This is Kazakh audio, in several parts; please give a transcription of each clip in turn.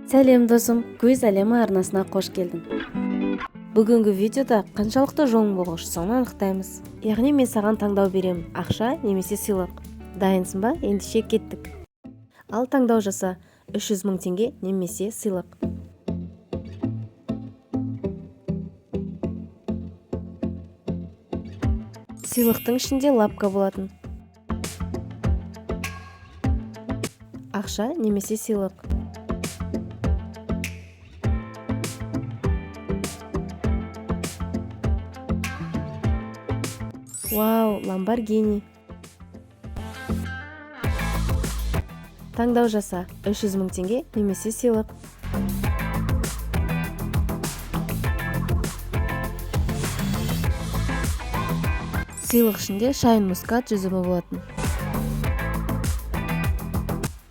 Сәлем, досым! Көз әлемі арнасына қош келдің. Бүгінгі видеода қаншалықты жолың болғыш, соны анықтаймыз. Яғни мен саған таңдау беремін: ақша немесе сыйлық. Дайынсың ба? Ендеше кеттік. Ал таңдау жаса: 300 мың теңге немесе сыйлық. Сыйлықтың ішінде лапка болатын. Ақша немесе сыйлық. Вау, Ламборгини! Таңдау жаса: 300 мың теңге немесе сыйлық. Сыйлық ішінде шайн мускат жүзімі болатын.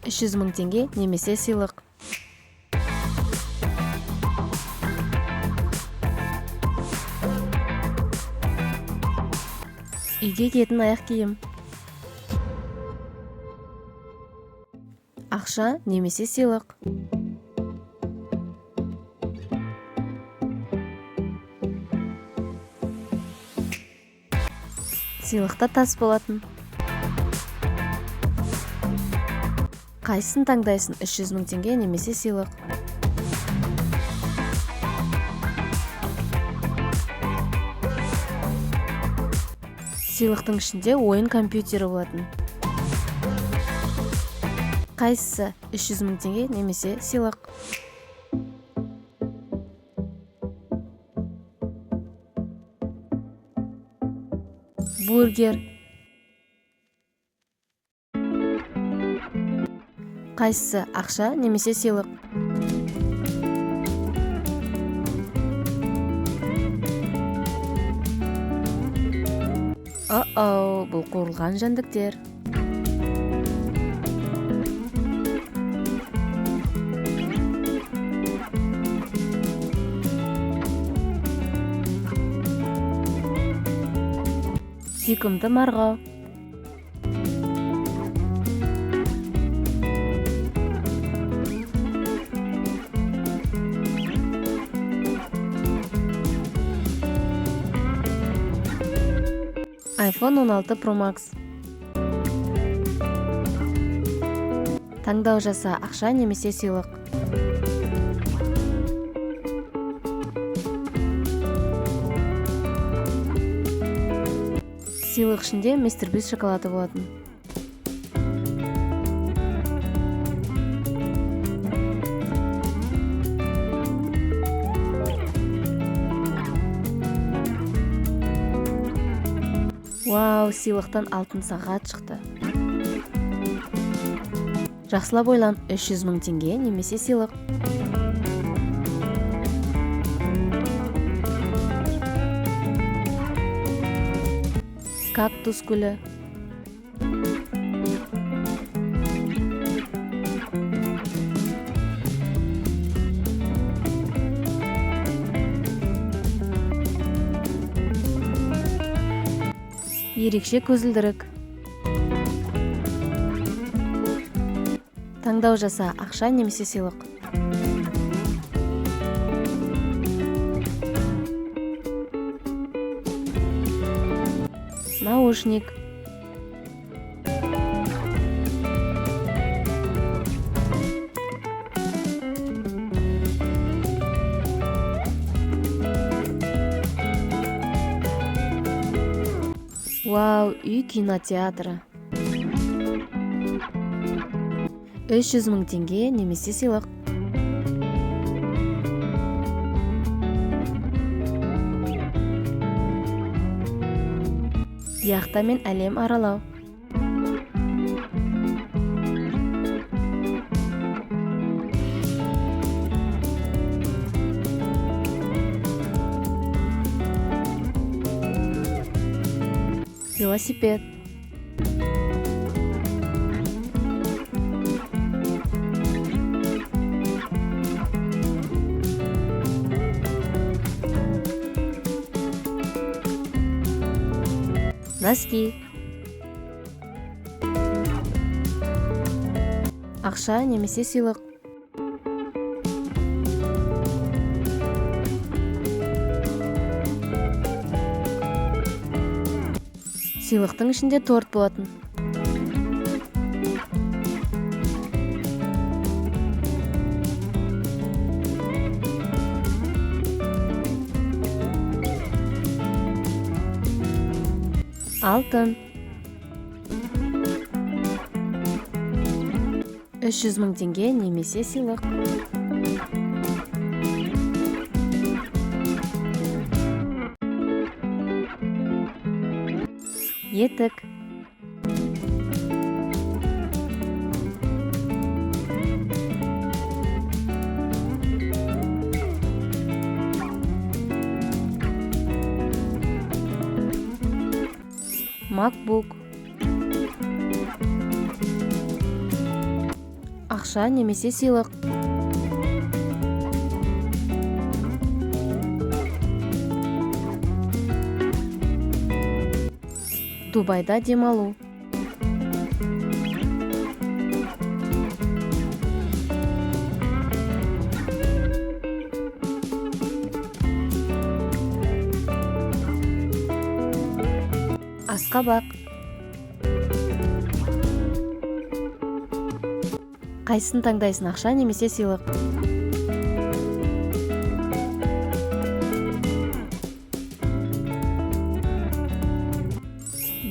300 мың теңге немесе сыйлық. Үйге киетін аяқ киім. Ақша немесе сыйлық. Сыйлықта тас болатын. Қайсысын таңдайсың: 300 мың теңге немесе сыйлық? Сыйлықтың ішінде ойын компьютері болатын. Қайсысы: 300 мың теңге немесе сыйлық? Бургер. Қайсысы: ақша немесе сыйлық? О-оу, бұл қуырылған жәндіктер. Сүйкімді марғау. iPhone 16 Pro Max. Таңдау жаса: ақша немесе сыйлық. Сыйлық ішінде Мистер Бист шоколады болатын. Вау, сыйлықтан алтын сағат шықты. Жақсылап ойлан: 300 мың теңге немесе сыйлық. Кактус гүлі. Ерекше көзілдірік. Таңдау жаса: ақша немесе сыйлық. Наушник. Вау, үй кинотеатры. 300 мың теңге немесе сыйлық. Яхтамен әлем аралау. Велосипед. Носки. Ақша немесе сыйлық. Сыйлықтың ішінде торт болатын. Алтын. 300 мың теңге немесе сыйлық. Етік. MacBook. Ақша немесе сыйлық. Дубайда демалу. Асқабақ. Қайсысын таңдайсың, ақша немесе сыйлық?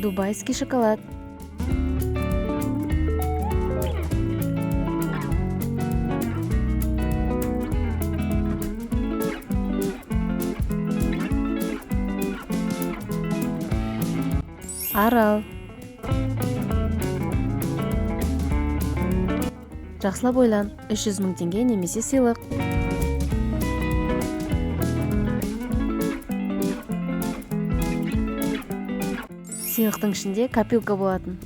Дубайский шоколад. Арал. Жақсылап ойлан, 300 мың теңге немесе сыйлық. Сыйлықтың ішінде копилка болатын.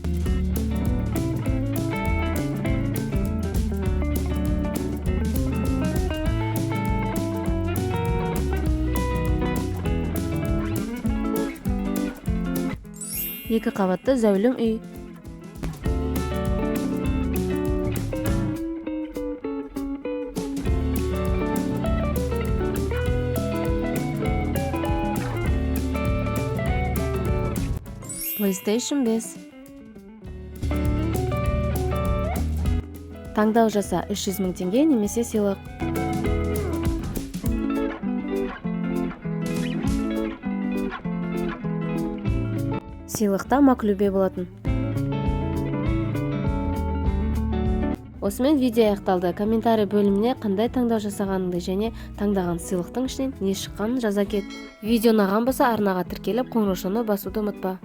Екі қабатты зәулім үй. PlayStation 5. Таңдау жаса, 300 мың теңге немесе сыйлық. Сыйлықта маклюбе болатын. Осымен видео аяқталды. Комментарий бөліміне қандай таңдау жасағаныңды және таңдаған сыйлықтың ішінен не шыққанын жаза кет. Видео ұнаған болса, арнаға тіркеліп, қоңыраушаны басуды ұмытпа.